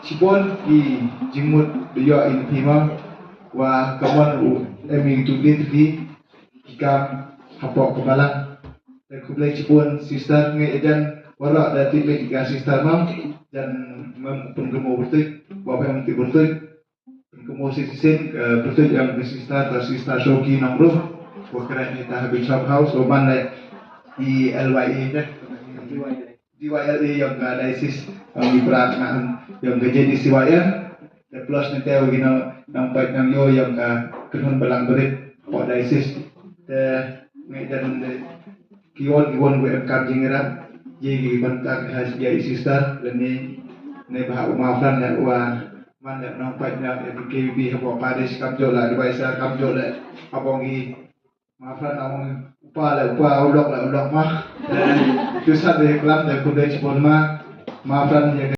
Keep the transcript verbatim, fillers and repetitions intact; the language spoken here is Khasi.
Shibun ki jingmut da ïoh ïa phi ma, wa ka mon u em ïa tu dei tu di ki kam hapoh ka balang. Te khublei shibun sister, ngi ïa jan waroh da tip ïa ka sister ma, jan mem pun kemo bertuit, wa em ti bertuit. Kemo si sin, eh, bertuit ïa ka sister, ta sister Shoki Nongrum, wa kren ïa ta ha Bishop House, wa ban le i L Y A deh. D Y L A ïong ka diocese, ïong i pra kynhun, ïong ka J D C Y M. Te plus nangta u ki nong, nongpeit nongïoh ïong ka kynhun balang barit hapoh diocese. Te ngi dang de ki wan, ki wan u em kam jingïarap. Ïa ki ban tak ha ïa i sister lane ne ba u ma Fran ne wa man ne nongpeit ne K B B hapoh parish, kam jooh la advisor, kam jooh la hapoh ngi. Ma Fran ong u pa le u pa, u lok le u lok ma. Eh, tu sa de klam de khublei shibun ma. Ma Fran ïa